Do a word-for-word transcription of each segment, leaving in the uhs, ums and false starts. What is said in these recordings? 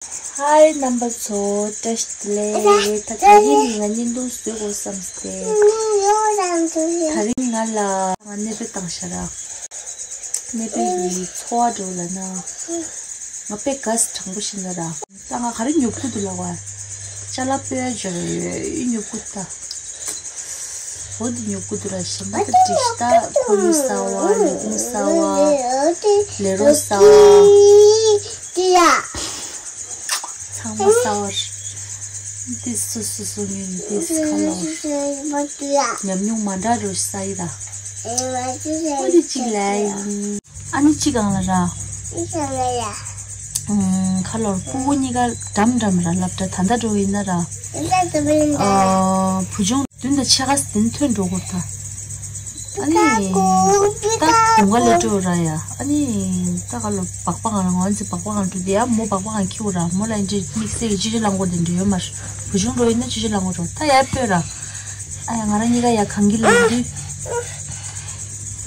ཧའི་རྣམ་པ་ཚོ། བཀྲ་ཤིས་བདེ་ལེགས། ད་དེ་རིང་ང་བརྙན་ཐུང་བཟོ་དགོས་བསམ་སྟེ། དེ་རིང་ང་ལ་ང་གནས་སྤོས་བཏང་ཤག་ར། གནས་སྤོས་ཀྱི་འཚོ་བ་འགྲོ་ལ་ན། ང་དཔེ་དགའ་སི་དྲང་པོ་ཤི་ན་ར། ད་ང་ག་རེ་ཉོབ་ཀྱི་འདུག་ལབ་པ། ཅ་ལག་སྤོས་ཡ་འཇོག་ཡོད་ཡོད་ཉོབ་ཀྱི་ད། འོ་འདི་ཉོབ་ཀྱི་འདུག་ར། ཞིམ་པ་ད་འགྲིག་ཤི། ད་ཕོ་ཡུ་སོ་ཡ། ལས་ཁུངས་སོ་ཡ། ལས་རོགས་སོ་ཡ། ཚང་མ་སོ་ཡ། འདི་སོ་སོ་སོ་ཉོས་ནི་འདི་སི་ཁ་ལོར། ཉམས་མྱོང་མ་འདྲ་རུ་སོ་ཡ་ད། འོ་འདི་གཅིག་ལ་ཡིན། ཨ་ནི་གཅིག་གང་ལ་ར། ཨུམ། ཁ་ལོར་སྤུ་གུ་གཉིས་ཀ་འགྲམ་འགྲམ་ར་སླེབས་འདྲ། ད་ལྟ་འགྲོ་ཡིན་ན་ར། ཨ། བུ་ཆུང་བདུན་དང་ཕྱེད་ཀ་ཟིན་ཐོན་འགྲོ་གོ་ད། ཨ་ནི། ད་དགུན་ཁ་ལས་སྤྲོ་ར་ཡ། ཨ་ནི། ད་ག་ལོ་སྦག་སྦག་གང་ལ་ང་ཚོ་སྦག་སྦག་གང་འགྲོ་དེ་ཡ། མོ་སྦག་སྦག་གང་ཁྱེར་ར། མོ་ལ་འདྲི་དམིགས་བསལ་གྱི་ཅི་ཅི་ལང་གོ་དེ་འདྲ་ཡོད་མ་རེད། བུ་ཆུང་འགྲོ་ཡིན་ན་ཅི་ཅི་ལང་གོ་འགྲོ་ད་ཡ་སྤོས་ར། ཨ་ཡ། ང་རང་གཉིས་ཀ་ཡ་གང་གི་ལ་འདི།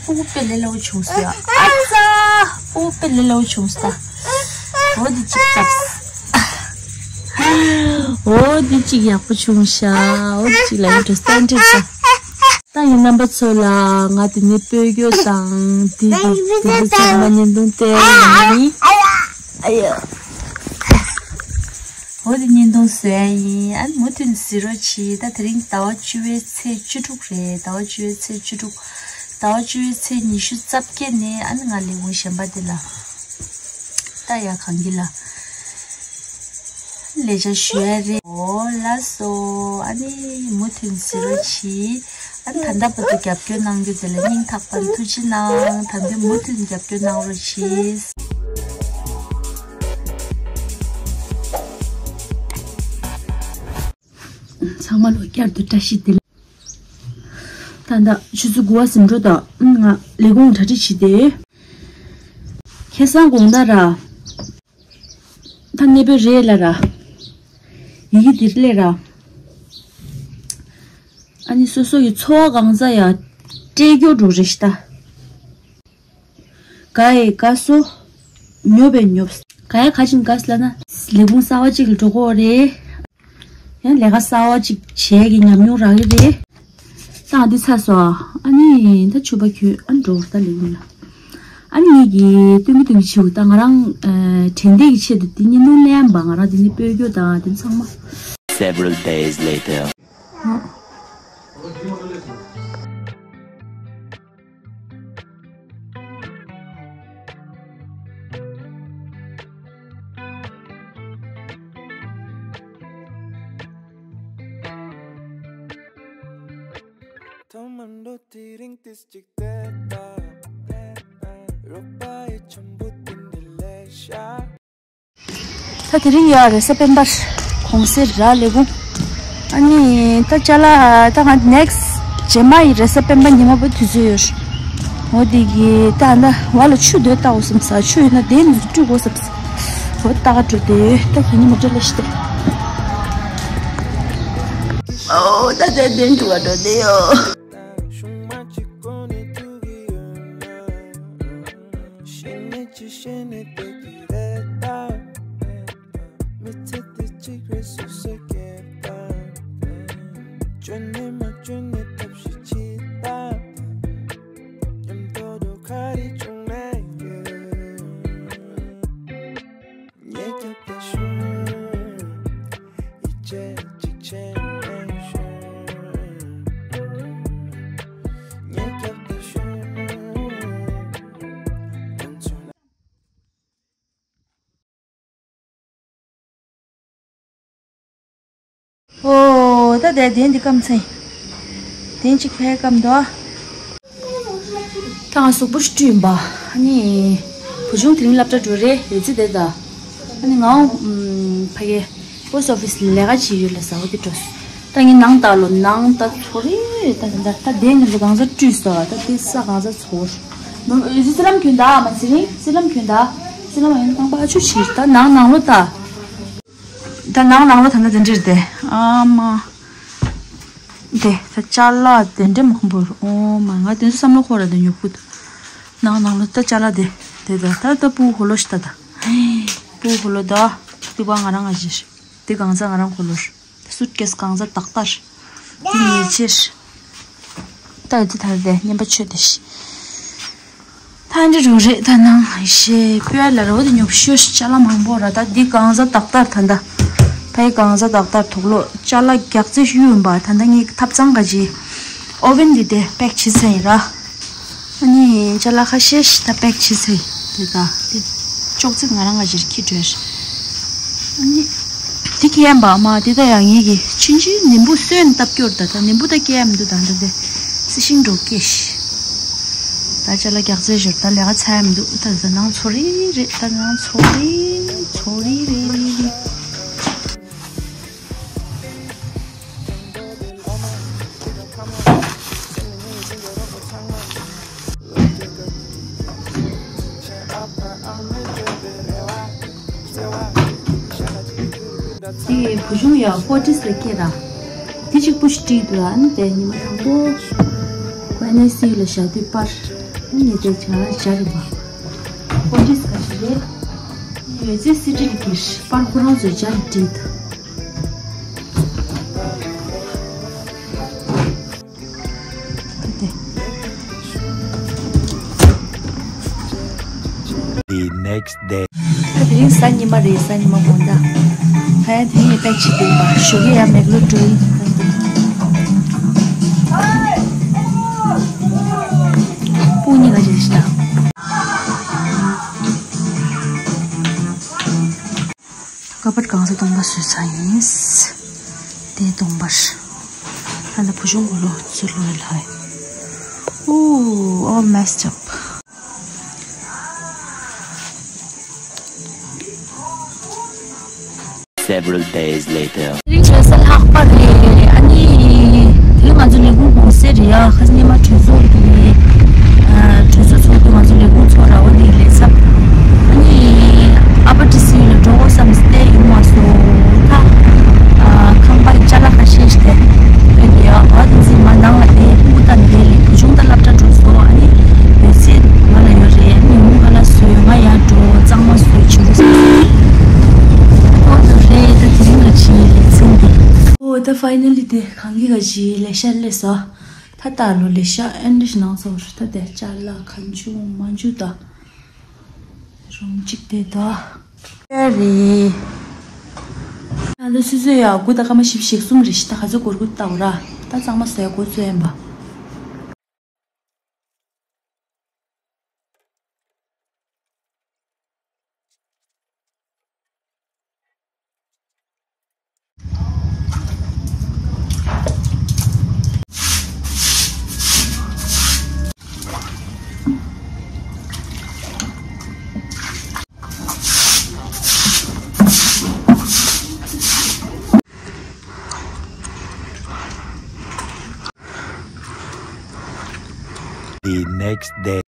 སྤུ་གུ་དཔེ་ལས་སླ་བོ་བྱུང་སོང་ཡ། ཨ་ཙ། སྤུ་གུ་དཔེ་ལས་སླ་བོ་བྱུང་སོང་ད། འོ་འདི་གཅིག་བཏབ། འོ་འདི་གཅིག་ཡག་པོ་བྱུང་ཤག་འོ་འདི་གཅིག་ལ་ཡིན་འགྲོ་སྟངས་འགྲིག་ད། ད་ཡིན་རྣམ་པ་ཚོ་ལ་ང་དེ་ནས་སྤོས་སྐྱོ་དང་དེ་དེ་དེ་ཚང་མ་བརྙན་ཐུང་བལྟས་ཡིན། ཨ་ཡ། འོ་དེ་བརྙན་ཐུང་བཟོ་ཡ་ཡིན། ཨ་ནི་མུ་མཐུད་གཟིགས་རོགས་གྱིས། ད་དེ་རིང་ཟླ་བ་བཅུ་པའི་ཚེས་བཅུ་དྲུག་རེད། ཟླ་བ་བཅུ་པའི་ཚེས་བཅུ་དྲུག་ཟླ་བ་བཅུ་པའི་ཚེས་ཉི་ཤུ་རྩ་བརྒྱད་ནས་ཨ་ནི་ང་ལས་ཁུངས་གཞན་པ་དེ་ལ། ད་ཡ་གང་གི་ལ། ལས་བྱ་ཞུ་ཡ་རེད། འོ་ལགས་སོ། ཨ་ནི་མུ་མཐུད་གཟིགས་རོགས་གྱིས། ཨ་ནི་ད་ལྟ་བར་དུ་རྒྱབ་སྐྱོར་གནང་རྒྱུ་དེ་ལ་སྙིང་ཐག་པ་ནས་ཐུགས་རྗེ་གནང་། ད་དུང་མུ་མཐུད་རྒྱབ་སྐྱོར་གནང་རོགས་གྱིས། ཚང་མ་ལ་བསྐྱར་དུ་བཀྲ་ཤིས་བདེ་ལེགས། ད་ལྟ་ཆུ་ཚོད་དགུ་པ་ཟིན་འགྲོ་ད། ང་ལས་ཁུངས་གྲ་སྒྲིག་བྱེད་དེ། ཁ་སང་དགོང་དག་ར། ད་གནས་སྤོས་རེད་ལ་ར། ཡི་གེ་འདིར་སླེབས་ར། ཨ་ནི་སོ་སོ་ཡི་འཚོ་བ་གང་ཟག་ཡ་སྤྲད་སྐྱོ་འགྲོ་རེད་ཤི་ད། དགའ་ཡི་དགའ་སོ། ཉོབ་པའི་ཉོབ། དགའ་ཡ་ག་ཅིག་དགའ་སི་ལ་ན། ལས་ཁུངས་གསར་བ་ཅིག་ལ་འགྲོ་གོ་རེད། ཡང་ལས་ཀ་གསར་བ་ཅིག་བྱས་ཀྱི་ཉམས་མྱོང་རག་གི་རེད། ད་འདི་ཚར་སོང་། ཨ་ནི་ད་ཕྱུ་པ་ཁྱོད་ཨ་འགྲོ་ད་ལས་ཁུངས་ལ། ཨ་ནི་ངེད་ཀྱིས་སྟོན་གྱི་སྟོན་གྱི་བྱེད་དགོས། ད་ང་རང་ཨ་དྲན་རྟེན་གྱི་ཆེད་དུ་འདི་བརྙན་ཐུང་ལེན་པ། ང་རང་འདི་ནས་སྤོས་སྐྱོ་དང་འདི་ཚང་མ། Several days later. ཐོག་མར་འགྲོ་དེ་རིང་ཏིས་ཅིག་བལྟས་ད། རོགས་པ་ཡི་འཆམ་པོ་དེ་འདྲ་ལས་ཤ། ད་དེ་རིང་ཡ་རེས་གཟའ་སྤེན་པ་གུང་སེང་ར་ལས་ཁུངས། ཨ་ནི་ད་ཅ་ལག་ད་ང་ནེག་སི་རྗེས་མ་ཡི་རེས་གཟའ་སྤེན་པ་ཉི་མ་པོ་དུས་ཚོད་ཡོད། འོ་དེ་གི་ད་ད་བ་ལ་ཆུ་འདོད་ལྟ་འོ་བསམ་ས། ཆུ་ཡོད་ན་དེ་ནི་བཀྲུ་དགོས་བསམ་ས། འོ་ད་ག་འགྲོ་དེ་ད་གི་ཉི་མ་འདྲ་ལ་ཤི་དེ། འོ་ད་དེ་དེ་འགྲོ་བ་འགྲོ་དེ་ཡོད། མི་ཚེ་འདི་གཅིག་རེད་སོ་སོ་སྐྱེལ་ད། བཅོས་ནས་མ་བཅོས་ནས་ཐབས་ཤེས་བྱེད་ད། མཉམ་དུ་འགྲོ་ག་རེ་བྱུང་ན་ཡོད། ངས་རྒྱབ་ལྟ་ཞུ། ཡིད་ཆེས་གཅིག་བྱས་ནས་ཞུ། ངས་རྒྱབ་ལྟ་ཞུ། ཨོ། ད་དེ་དེ་འདི་སྐམ་ཚེ། དེ་གཅིག་ཕའི་སྐམ་དོ། ད་ང་གཟུགས་པོ་ཞིག་བཀྲུས་ཡིན་པ། ཨ་ནི། བུ་ཆུང་དེ་རིང་སློབ་གྲྭ་འགྲོ་རེད་ཡོད་ཚེ་དེ་ད། ཨ་ནི་ང་འོང་ཕ་གི་པོ་སི་ཊི་ཨོ་ཕི་སི་ལ་ལས་ཀ་བྱེད་ཡོད་ལ་ཟ་བ་དེ་འགྲོ། ད་ངས་ནང་ལྟ་ལོ་ནང་ལྟ་ཚོ་རེད་ད་ད་ད་དེ་ངས་ཚོ་གང་ཟག་བཀྲུས་སོ་ད་དེ་ས་གང་ཟག་ཚོ། ཨེ་ཟི་ལམ་གྱོན་ད་མ་ཚེ་རིང་ཟི་ལམ་གྱོན་ད། ཟི་ལམ་ཡང་རྐང་པ་ཨ་ཆུ་ཕྱིར་ད་ནང་ནང་ལོ་ད། ད་ནང་ནང་ལོ་ད་ན་དེ་འདྲིར་དེ། ཨ་མ། དེ་ད་ཅ་ལག་དེ་འདྲེ་མ་ཁོམ་པོ་རུ། ཨོ་མ་ང་དེ་ཚོ་བསམ་བློ་འཁོར་ར་དེ་ཉོབ་ཀུ་ད། ནང་ནང་ལོ་ད་ཅ་ལག་དེ། དེ་ད་ད་ད་སྤུ་གུ་ལོ་ཤི་ད་ད། སྤུ་གུ་ལོ་ད། ཏི་བ་ང་རང་ང་ཞིར། ཏི་གང་ཟ་ང་རང་ཁོ་ལོར། སུཊ་ཀེས་གང་ཟ་ཏག་ཏར། ཏི་ཉེ་ཆེར། ཏ་ཏི་ཐར་ཏེ་ཉན་པ་ཆོད་དེ་ཤི། ཐ་འདྲི་རུ་རེད་ད་ནང་ཤེ་པུའ་ལ་རོ་དེ་ཉོབ་ཤོས་ཅ་ལ་མང་པོ་ར་ད་འདི་གང་ཟ་ཏག་ཏར་ད་ད། ཕའི་གང་ཟ་ཏག་ཏར་དུག་ལོ་ཅ་ལ་རྒྱག་རྩེ་ཞུ་ཡོང་པ་ད་ད་ངས་ཐབ་ཚང་ག་ཅི། ཨོ་ཝེན་འདི་དེ་པེག་བྱེད་ཚེ་ཡིན་ར། ཨ་ནི་ཅ་ལག་ཁ་ཤས་ཤིག་ད་པེག་བྱེད་ཚེ་དེ་ད་དེ་ཅོག་ཙེ་ང་རང་ང་ཞིར་ཁྱི་བྲོས། ཨ་ནི་དེ་ཁྱེད་ཡམ་པ་མ་དེ་ད་ཡང་ངེད་ཀྱི་ཆུན་ཆུན་ནིམ་བུ་སོན་བཏབ་སྐྱོར་ད་ད་ནིམ་བུ་ད་ཁྱེད་ཡམ་འདུག་ད་འདྲ་དེ་སི་ཤིང་འགྲོ་སྐྱེས་ཤི། ད་ཅ་ལག་རྒྱག་རྩེ་ཞོར་ད་ལས་ཀ་ཚ་ཡམ་འདུག་ད་ད་ནང་ཚོ་རེ་རེ་ད་ནང་ཚོ་རེ་ཚོ་རེ་རེ་རེ་རེ། དེ་བུ་ཆུང་ཡ་ཧྥོར་ཊིས་ལ་སྐྱེས་ར། དེ་གཅིག་པུ་ཞིག་བྲིས་འདུག་ཨ་ནི་དེ་ཉི་མ་དང་པོ་ཁོ་ཨེན་ཨའི་སི་ཡུ་ལ་བཞག་དུས་པར་ཨ་ནི་དེ་བྱ་བྱ་རེད་པ། ཧྥོར་ཊིས་ག་ཞིག་རེད། ཡོད་ཚད་སི་ཊི་ལ་སྐྱེས་པར་ཁོ་རང་ཚོའི་བྱ་རེད་བྲིས་འདུག The next day. ད་དེ་རིང་གཟའ་ཉི་མ་རེད། གཟའ་ཉི་མ་དགོང་དག་ད་ཡང་དེ་རིང་ཡང་པེག་བྱེད་དགོས་པ། ཞོགས་ཀས་ཡང་མེག་ལོ་འགྲོ་ཡིན། སྤུན་གཉིས་ཀ་བྱེད་ཤི་ད། ཀ་པར་གང་ས་སྟོང་པ་བཟོས་ཚར་ཡིན། དེ་སྟོང་པར། ཨ་ལ་བུ་ཆུང་གོ་ལོ་ཚུར་ལོ་ལྷ། Ooh, all messed up. Several days later. དེ་རིང་བྱས་ས་ལྷག་པ་རེད། ཨ་ནི་དེ་རིང་ང་ཚོ་ལས་ཁུངས་གུང་སེང་རེད་ཡ། ཁ་སང་ཉི་མ་གྲོས་ཚོགས་ཀྱི་ཨ་གྲོས་ཚོགས་ཚོགས་དུས་ང་ཚོ་ལས་ཁུངས་ཚོགས་ར་བ་འདི་ལས་ཚབ། ཨ་ནི་ཨ་པ་ཏི་སི་ཡུ་ལ་འགྲོ་དགོས་བསམ་སྟེ་ཡོང་མ་སོང་ད། ཨ་ཁང་པ་ཡི་ཅ་ལག་ཁ་ཤས་ཤིག་དེ་ཕེབས་ཡོད། ཨ་དེ་ཚོ་མ་ནང་ལ་དེ་ཕྲུ་གུ་དང་འབྲེལ་ལས་བུ་ཆུང་དང་སློབ་གྲྭ་འགྲོ་སོང་། ཨ་ནི་འོད་ཟེར་ང་ལ་ཡོད་རེད། ཨ་ནི་ཡོང་ཁ་ལག་བཟོས་ཡོད། ང་ཡར་འགྲོ་གཙང་མ་བཟོས་བྱུང་སོང་། ཨོ་ད་རེད། ད་དེ་རིང་ང་ཕྱིན་ལས་ཚན་འདི། ཨོ་ད་ཕའི་ནལ་ལི་དེ་གང་གི་ག་ཞིག་ལས་ཤར་ལས་སོ། ད་ལྟ་ལོ་ལས་ཤ་ཨན་རི་ཤི་ནང་སོ་ད་དེ་ཅ་ལག་གང་བྱུང་མ་བྱུང་ད། རུང་གཅིག་དེ་ད། ཨེ་རེད། ད་ལྟ་སུ་སུ་ཡ་དགུ་ད་སྐར་མ་བཞི་བཅུ་ཞེ་གསུམ་རེད་ཤི། ད་ག་ཚོད་འགོར་དགོས་ལྟ་བུ་ར། ད་གཙང་མ་བཟོ་ཡ་འགོ་བཙུགས་ཡིན་པ། The next day.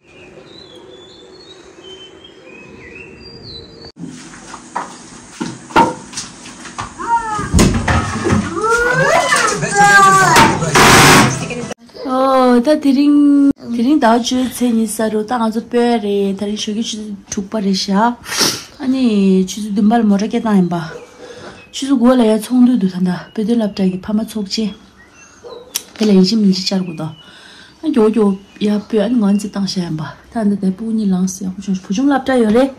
ཨོ་ད་དེ་རིང་དེ་རིང་ཟླ་བ་བཅུའི་ཚེས་ཉི་ཤུ་རྩ་དྲུག་ད་ང་ཚོ་སྤོས་རེད། དེ་རིང་ཞོགས་ཀའི་ཆུ་ཚོད་དྲུག་པ་རེད་ཤག་ཨ་ནི་ཆུ་ཚོད་བདུན་པ་ལ་མོ་ཊ་སྐད་བཏང་ཡིན་པ། ཆུ་ཚོད་དགུ་པ་ལ་ཡར་ཚོགས་འདུ་འདུག་ད་ལྟ་དཔེ་སྟོན་སློབ་གྲྭ་གི་ཕ་མ་ཚོགས་ཆེན། དེ་ལ་ཡིན་གཅིག་མིན་གཅིག་བཅར་དགོས་དོ། ཨ་མགྱོགས་མགྱོགས་ཡར་སྤོས། ཨ་ནི་ང་ཚོས་བཏང་བཞག་ཡིན་པ། ད་འདི་དེ་སྤུ་གུ་གཉིས་ལངས་སོང་། ཡག་པོ་བྱུང་། བུ་ཆུང་སློབ་གྲྭ་ཡོད་རེད།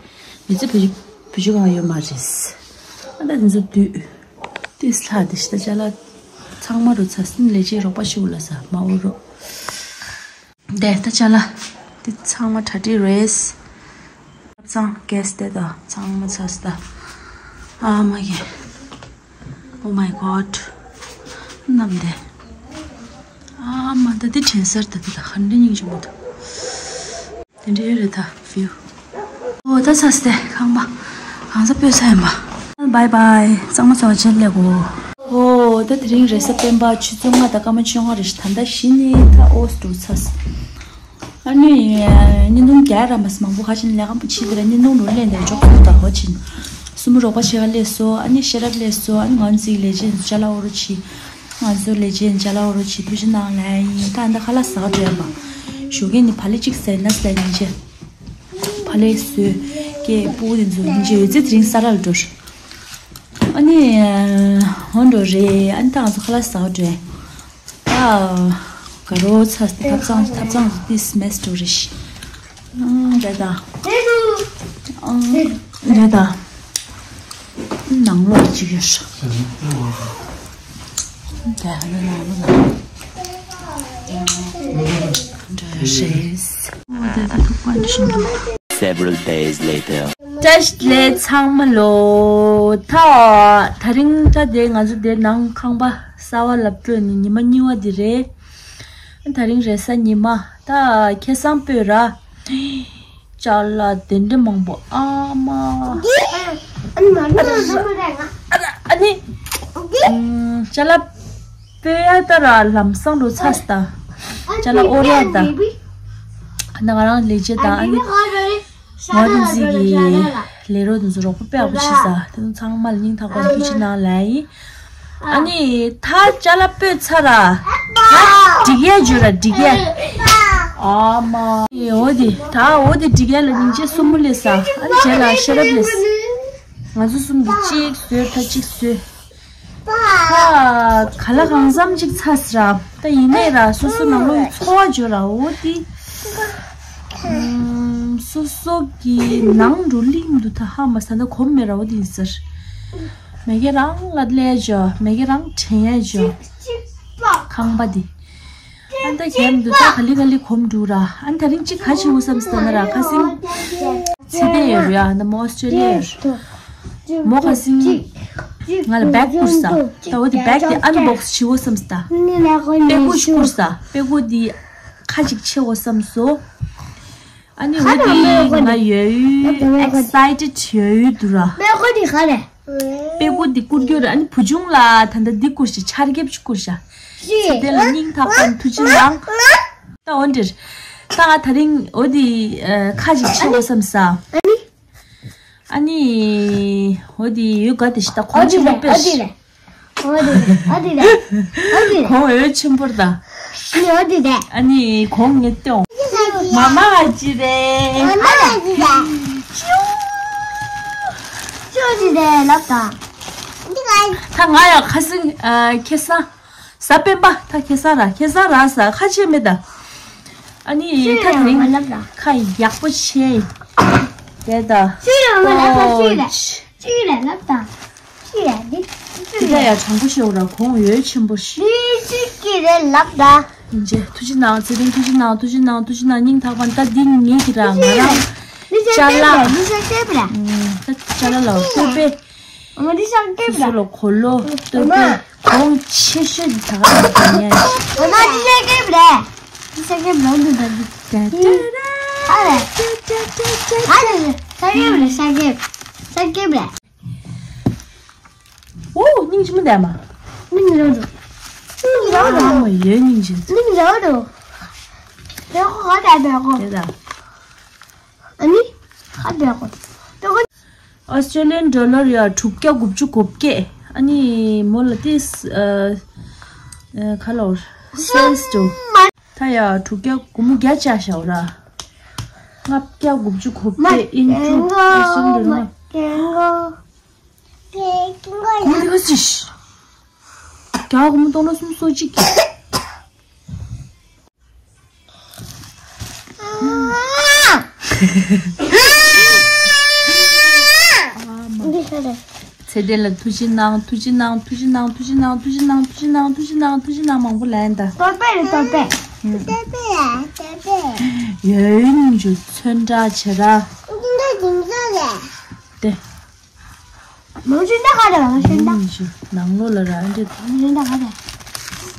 མི་ཚེ་བུ་བུ་ཆུང་གང་ཡོད་མ་རེད། ཨ་ད་འདི་ཚོ་བསྡུས། ཏིས་ལྷག་དེ་ཤི་ད་ཅ་ལག་ཚང་མ་རུ་ཚ་སིན་ལས་ཅི་རོགས་པ་ཞུ་ལ་ས་མ་འོ་རོ། དེ་ད་ཅ་ལག་དེ་ཚང་མ་གྲ་སྒྲིག་རེད། ཆབ་ཚང་གེ་སི་དེ་དང་ཚང་མ་ཚ་སི་ད། ཨ་མ་གི Oh my god. ནམ་དེ། ཨ་མ་ད་དེ་དྲན་སར་ད་དེ་ད་ཧན་རེ་སྙིང་རྗེ་མོ་ད། དེ་འདྲའི་རེད་ད་བིའུ། ཨོ་ད་ཚ་སྟེ་ཁང་པ། གང་ས་སྤོས་ས་ཡིན་པ། བའི་བའི། གཙང་མ་ཚོ་བ་ཆེན་ལེ་གོ། ཨོ་ད་དེ་རིང་རེས་གཟའ་སྤེན་པ་ཆུ་ཚོད་ལྔ་དང་སྐར་མ་བཅོ་ལྔ་རེ་ཞིག་ད་ལྟ་གཞི་ནས་ད་ཨོ་སི་འགྲོ་ཚ་སི། ཨ་ནི། བརྙན་ཐུང་རྒྱག་ར་མ་སི་མང་པོ་ཁ་ཆེན་ལས་ཀ་པོ་ཕྱི་དེ་ར་བརྙན་ཐུང་རུ་ལེན་དེ་འཇོག་ཐུབ་ད་ཧོ་ཆིན། སུ་མོ་རོགས་པ་ཤེས་ཀ་ལས་སོ། ཨ་ནི་ཤེས་རབ་ལས་སོ། ཨ་ནི་ང་ཚོའི་ལས་བྱེད་ཅ་ལག་འོ་རུ་ཆི། ང་ཚོའི་ལས་བྱེད་ཅ་ལག་འོ་རུ་ཆི་ཐུགས་རྗེ་གནང་ལན་ཡིན། ད་ཨ་ད་ཁ་ལག་ཟ་ག་འགྲོ་ཡ་མ། ཞོགས་ཀས་ནི་བག་ལེབ་གཅིག་ཟས་ན་ཟས་ཉིན་བྱེད། བག་ལེབ་བཟོས། ཀེ་སྤུ་གུ་དེ་ཚོ་ཉིན་བྱེད་འོད་ཟེར་དེ་རིང་ས་ར་ལ་འགྲོ། ཨ་ནི་འོ་འགྲོ་རེད། ཨ་ནི་ད་ང་ཚོ་ཁ་ལག་ཟ་འགྲོ། ཨ་ག་རོ་ཚ་ཐབ་ཚང་ཐབ་ཚང་ཏིས་མེས་འགྲོ་རེད་ཤི། ཨང་རེད་ད། ཨང་རེད་ད། ནང་ལོགས་ཅིག་ཡོད་ཤག་དེ་ནང་ལོགས་ལ་འགྲོ་ཡོད་ཤག་འོ་དེ་ད་ཐུག་པ་འདི་བཞིན་འདུག Several days later. བཀྲ་ཤིས་བདེ་ལེགས་ཚང་མ་ལོ། ད་ད་རིང་ད་དེ་ང་ཚོ་དེ་ནང་ཁང་པ་གསར་པ་ལ་སྤྲོད་ནས་ཉི་མ་གཉིས་པ་དེ་རེད། ད་རིང་རེས་གཟའ་ཉི་མ། ད་ཁ་སང་སྤོས་ར། ཅ་ལག་དེ་འདྲ་མང་པོ་ཨ་མ། ཨ་ནི། ཅ་ལག་སྤོས་ཡ་ད་ར་ལམ་སང་འགྲོ་ཚར་སོང་ད། ཅ་ལག་དབོར་ཡ་ད། ད་ང་རང་ལས་བྱེད་དང་ཨ་ནི། ང་དེ་ཚོ་གི་ལས་རོགས་དེ་ཚོ་རོགས་པ་དཔེ་ཡག་པོ་བྱས་ས། དེ་ཚོ་ཚང་མ་ལ་སྙིང་ཐག་པ་ནས་ཐུགས་རྗེ་གནང་ལབ་ཡིན། ཨ་ནི་ད་ཅ་ལག་སྤོས་ཚར་ར། ད་སྒྲིག་ཡས་བྱོས་ར་སྒྲིག་ཡས། ཨ་མ། འོ་དེ་ད་འོ་དེ་སྒྲིག་ཡས་ལ་སྙིང་རྗེ་སྲུ་མོ་སླེབས་ས། ཨ་ནི་རྗེས་ལ་ཤེས་རབ་སླེབས་ས། ང་ཚོ་གསུམ་གྱིས་གཅིག་བཟོས་ད་གཅིག་བཟོས། ད་ག་ལ་གང་འཚམ་གཅིག་ཚར་ས་ར། ད་ཡིན་ནའི་ར་སོ་སོ་ནང་ལོགས་ཀྱི་འཚོ་བ་བྱོས་ར་འོ་དེ། སོ་སོ་གི་ནང་འགྲོ་གླིང་དུ་ད་ཧ་མ་ས་ད་གོམས་མེད་ར་འོ་དེ་ཡིན་ཟེར། མེ་གེ་རང་ལ་སླེབས་བྱོས། མེ་གེ་རང་དྲན་ཡས་བྱོས། ཁང་པ་འདི། ཨ་ད་གྱེན་དུ་ད་ག་ལེ་ག་ལེ་གོམས་འགྲོ་ར། ཨ་ད་རིང་གཅིག་ག་བྱེད་འོ་བསམ་སྟེ་ན་ར་ཁ་སང་ཚེ་བརྟན་ཡོད་རེད་ཨ། ན་མོ་ཨོ་སི་ཀྲེ་ལི་ཡ་ཡོད། མོ་ཁ་སང་ང་ལ་བེག་བསྐུར་ས། ད་འོ་དེ་བེག་དེ་ཨན་བོག་སི་བྱེད་འོ་བསམ་སྟེ། པེ་ཀོ་བསྐུར་ས། པེ་ཀོ་འདི་ཁ་ཅིག་ཕྱེ་འོ་བསམ་སོང་། ཨ་ནི་འོ་དེ་ང་ཡོད་ཡུལ་ཨེག་སའི་ཊེཌ་ཡོད་ཡུལ་འདུག་ར། པེ་ཀོ་འདི་བསྐུར་རྒྱུ་ར། ཨ་ནི་བུ་ཆུང་ལ་ད་ལྟ་འདི་བསྐུར་ཤག་ཆར་རྒྱབ་ཅིག་བསྐུར་ཤག་ཚེ་བརྟན་ལ་སྙིང་ཐག་པ་ནས་ཐུགས་རྗེ་གནང་། ད་འོ་འདིར་ད་ང་ད་རིང་འོ་དེ་ཁ་ཅིག་ཕྱེ་འོ་བསམ་ས། ཨ་ནི་འོ་དེ་ཡོད་ག་དེ་ཤི་ད་གོང་ཆེན་པོ་དཔེ་ཤི། ཨོ་དེ་རེད། ཨོ་དེ་རེད། ཨོ་དེ་རེད། གོང་འོད་ཆེན་པོར་ད། ཨ་ནི་ཨོ་དེ་རེད། ཨ་ནི་གོང་ངེད་ཏོང་། མ་མ་ཨ་ཅི་རེད། མ་མ་ཨ་ཅི་རེད། ཅོ་ཅི་རེད་ལབ་དང་། ད་ང་ཡང་ཁ་སང་ཁ་སང་གཟའ་སྤེན་པ། ད་ཁ་སང་ར་ཁ་སང་ར་ས་ཁ་ཆེ་མེད་ད། ཨ་ནི་ད་དེ་རིང་ཁ་ཡག་པོ་ཆེ། དེ་ད། ཅི་རེད་ལབ་དང་། ཅི་རེད་ལབ་དང་། ཅི་རེད་འདི། ཅི་ད་ཡ་དྲང་པོ་ཤོད་ར་གོང་འོད་ཆེན་པོ་ཞིག་འདི་ཅི་ཅི་རེད་ལབ་དང་། ཡིན་ཅེ་ཐུགས་རྗེ་གནང་། ཚེ་རིང་ཐུགས་རྗེ་གནང་། ཐུགས་རྗེ་གནང་། ཐུགས་རྗེ་གནང་། སྙིང་ཐག་པ་ད་འདི་ངེད་ཀྱི་ར་ང་རང་ཅ་ལག་འདི་ཤ་སྐེབས་ར། ད་ཅ་ལག་ལ་ཐུག་པས། ཨ་མ་འདི་ཤ་སྐེབས་ར། སོ་ལ་གོ་ལོ་ཐུག་པས། གོང་ཆེ་ཤོས་འདི་ད་ག་རེ་ཉན། ཨ་མ་འདི་ཤ་སྐེབས་ར། འདི་ཤ་སྐེབས་ར་འདི་ད་འདི། ད་ད་ར། ཨ་ར། ཨ་ར་ཤ་སྐེབས་ར་ཤ་སྐེབས། ཤ་སྐེབས་ར། ཨོ་སྙིང་རྗེ་མོ་འདས་མ། སྙིང་རྗེ་མོ། སྙིང་རྗེ་མོ་ཡོད་སྙིང་རྗེ། སྙིང་རྗེ་མོ། བེ་ཀོ་ག་དེ་བེ་ཀོ། དེ་ད། ཨ་ནི་ག་བེ་ཀོ། བེ་ཀོ། ཨོ་སི་ཀྲེ་ལི་ཡན་ཌོ་ལར་ཡ་དྲུག་བརྒྱ་དགུ་བཅུ་གོ་བརྒྱད། ཨ་ནི་མོ་ལ་ཏིས་ཨ་ཨ་ག་ལོར་སེལ་སི་ཏུ། ད་ཡ་དྲུག་བརྒྱ་སྒོར་མོ་བརྒྱ་བཅག་བཞག་ར། ལྔ་བརྒྱ་དགུ་བཅུ་གོ་བརྒྱད་ཨིན་ཊུ་ཨེ་སུམ་དུ་རུང་། སྒོར་མོ་དེ་ག་ཅིག་རྒྱ་སྒོར་མོ་སྟོང་ཕྲག་སུམ་ཅུ་སོ་གཅིག་འདི་ཤ་རེད། ཚེ་བརྟན་ལ་ཐུགས་རྗེ་གནང་། ཐུགས་རྗེ་གནང་། ཐུགས་རྗེ་གནང་། མང་པོ་ལན་ད། ཏོག་པེ་རེད་ཏོག་པེ། ཡོད་ཡིན་ཅུ་ཚོན་ཁྲ་བྱེད་ར། དེ། མང་ཆུ་འདྲ་ག་རེད་བ་ཤེས་ད། ཡིན་ཅུ་ནང་ལོགས་ལ་ར་འདི། མང་ཆུ་འདྲ་ག་རེད།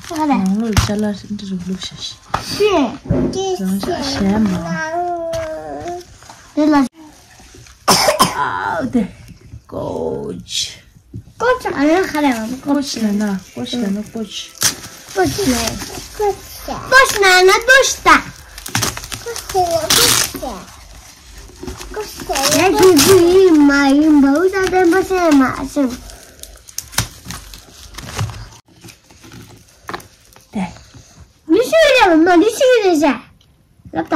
ག་རེད། ནང་ལོགས་ལ་ཅ་ལག་འདི་རུ་བླུགས་ཤ་ཤི། ཤི། རང་ཤ་ཤ་མ། དེ་ལ། ཨའོ་དེ། ཀོ་ཆི། ཀོ་ཆི་ཨ་ཡ་ཁ་རེ་བ། ཀོ་ཆི་ལ་ན་ཀོ་ཆི་ལ་ན་ཀོ་ཆི། ཀོ་ཆི་ལ་ན་ཀོ་ཆི་ལ་ན་ཀོ་ཆི་ལ་ན་ཀོ་ཆི་ལ་ན་ཀོ་ཆི་ལ། ཀོ་ཆི་ལ་ན་ཀོ་ཆི་ལ་ན། ཡ་ཁྱེད་ཀྱི་མ་ཡིན་པའུ་ད་བསྟན་པ་སེམས་མ་སེམས། དེ། མི་ཤེས་རེད་མ་མི་ཤེས་རེད་ཤག་ལབ་ད།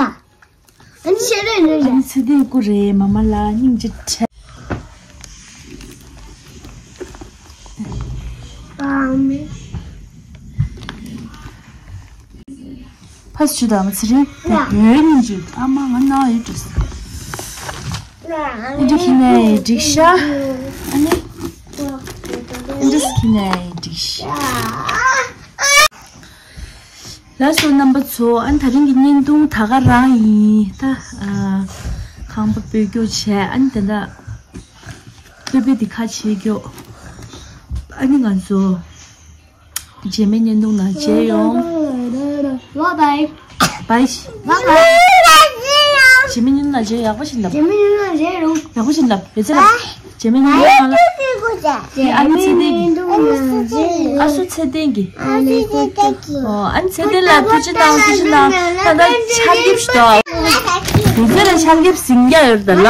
ཨ་ནི་ཤེས་རེད་ནི་རེད། ཨ་ནི་ཚེ་བརྟན་སྐུ་རེད་མ་མ་ལ་སྙིང་རྗེ་ཁྲལ། ཕ་སུ་དང་མ་ཚེ་རིང་། ཡོད་ཉིན་ཅིག་ཨ་མ་ང་ན་ཡོད་དྲིས། ཨིན་ཌི་ཁི་ནའི་འགྲིག་ཤག་ཨ་ནི་ཨིན་ཌི་ཁི་ནའི་འགྲིག་ཤག་ལགས་སོ་རྣམ་པ་ཚོ། ཨ་ནི་དེ་རིང་གི་བརྙན་ཐུང་ད་ག་རང་ཡིན་ད། ཨ་ཁང་པ་སྤོས་སྐྱོ་བྱས། ཨ་ནི་དེ་འདྲ་སྟོད་པའི་འདི་ཁ་ཕྱེ་སྐྱོ། ཨ་ནི་ང་ཚོ་རྗེས་མའི་བརྙན་ཐུང་ནང་མཇལ་ཡོང་། Bye bye. Bye. Bye bye. རྗེས་མའི་བརྙན་ཐུང་ནང་མཇལ་ཡོང་། ཡག་པོ་ཞིག་ལབ། རྗེས་མའི་བརྙན་ཐུང་ནང་མཇལ་ཡོང་། ཡག་པོ་ཞིག་ལབ། ཡོད་ཚད་ལབ། རྗེས་མའི་བརྙན་ཐུང་ནང་ལ། ཨ་ནི་ཚེ་བརྟན་གྱི། ཨ་སུ་ཚེ་བརྟན་གྱི། ཨོ་ཨ་ནི་ཚེ་བརྟན་ལ་ཐུགས་རྗེ་གནང་། ཐུགས་རྗེ་གནང་། ད་ལྟ་ཆར་འབེབས་ཤིག་འདུག་ཡོད་ཚད་ལ་ཆར་འབེབས་ཟིང་རྒྱ་ཡོད་ད་ལ།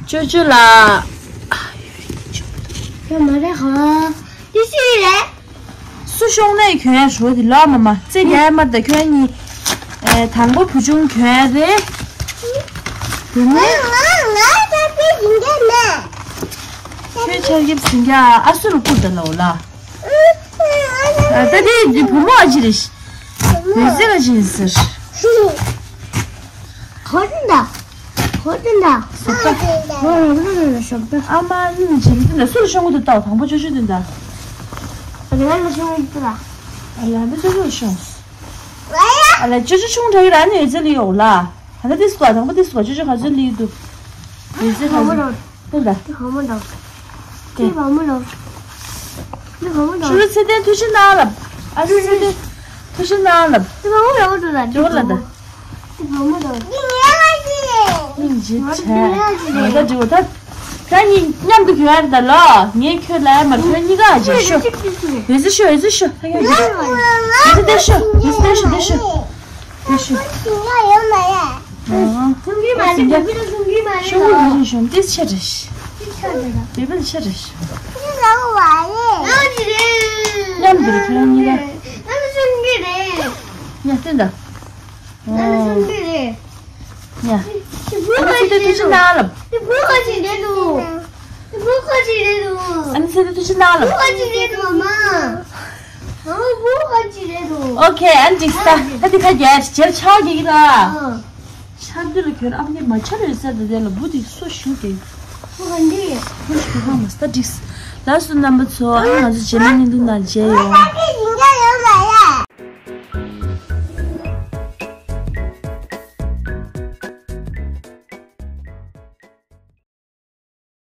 ཅོ་ཅོ་ལ། ཡ་མ་རེད་ཧ། འདི་སུའི་རེད། སུ་ཤོང་ནའི་གྱོན་ཡ་ཞོ་དེ་ལོ་མ་མ་རྩེ་རྒྱ་མ་ད་གྱོན་གཉིས། ཨེ་དང་པོ་བུ་ཆུང་གྱོན་ཡ་རེད། དེ་ནས། ང་ང་ད་དེ་ཡིན་གྱི་མེད། ཁྱོད་ཆར་འབེབས་ཟིན་གྱི་ཨ་སུ་རུ་བསྐུར་ད་ལོ་ལ། ཨ་ད་དེ་དེ་བུ་མོ་ཨ་ཅི་རེད། བུ་ཟེར་ག་ཅི་ཡིན་ཟེར། ཧོ་ཏན་ད། ཧོ་ཏན་ད། ཧོ་ཏན་ད། ཨ་མ་ནི་ཇེ་མི་ཏན་ད་སུ་ལ་ཤོང་གི་འདུག་ལྟ་བ་དང་པོ་ཅོ་ཅོ་ཏན་ད། ང་ལ་ཤོང་གི་འདུག་ལ། ཨ་ལ་འདི་ཅོ་ཅོ་ལ་ཤོང་། ཨ་ལ་ཅོ་ཅོ་ཆུང་དྲགས་ཡོད་ར་ནི་ཡོད་ཚད་ལི་ཡོད་ལ། ད་ལྟ་འདི་སུ་བ་དང་པོ་འདི་སུ་བ་ཅོ་ཅོ་ག་ཚོད་ལི་ཡོད་འདུག་ཡོད་ཚད་ག་ཚོད། ཏན་ད། དེ་གང་མོ་འདྲ། དེ་གང་མོ་འདྲ། དེ་གང་མོ་འདྲ། ཤུ་རུ་ཚེ་བརྟན་ཐུགས་རྗེ་གནང་ལབ། ཨ་ཤུ་ཚེ་བརྟན་ཐུགས་རྗེ་གནང་ལབ། དེ་གང་མོ་འདྲ་འདུག་ལ། འགྲོ་ལ་ད། དེ་གང་མོ་འདྲ། སྙིང་རྗེ་ཆེ། ང་ད་འགྲིག་པ་ད། ད་གཉིས་མཉམ་དུ་གྱོན་ཡ་རེད་ད་ལོ། ངས་ཁྱོད་ལ་ཡ་མ་ཁྱོད་གཉིས་ཀ་ཅིག་ཤོ། འོད་ཟེར་ཤོ། འོད་ཟེར་ཤོ། འོད་ཟེར་ཤོ། འོད་ཟེར་ཤོ། འོད་ཟེར་ཤོ། འོད་ཟེར་ཤོ། ཤུང་གི་མ་རེད། ཤུང་གི་མ་རེད། ཤུང་གི་མ་རེད། ཤུང་འདི་ཆེ་རེད། འདི་ཆེ་རེད། འདི་བལ་ཆེ་རེད། འདི་ལ་བ་རེད། ང་གི་རེད། མཉམ་དུ་རེད། ཁྱོད་གཉིས་ཀ། ང་ཤུང་གི་རེད། ཉ་སྟོན་ད། ང་ཤུང་གི་རེད། ཉ། འདི་བུ་ཨ་ནི་ཚེ་བརྟན་ཐུགས་རྗེ་གནང་ལབ། འདི་བུ་ག་ཅིག་རེད་འདུག་འདི་བུ་ག་ཅིག་རེད་འདུག་ཨ་ནི་ཚེ་བརྟན་ཐུགས་རྗེ་གནང་ལབ། བུ་ག་ཅིག་རེད་འདུག་མ། ཨོ་ཁེ། ཨ་ནི་འགྲིག་སྟ། ད་འདི་ཁ་རྒྱལ་ཇེར་ཆག་གི་གི་ད། ཆག་འདི་ལ་གྱོན་ཨ་ཕ་གི་མ་ཆག་རེད་ཟེར་ད། དེ་ལ་བུ་དེ་སུ་ཞུ་གི། བུ་ག་འདི། བུ་ཞུ་ག་མ་སྟ་འགྲིག་ལགས་སོ་རྣམ་པ་ཚོ། ཨ་ང་ཚོ་རྗེས་མ་ཉིན་དུ་ན་མཇལ་ཡོང་།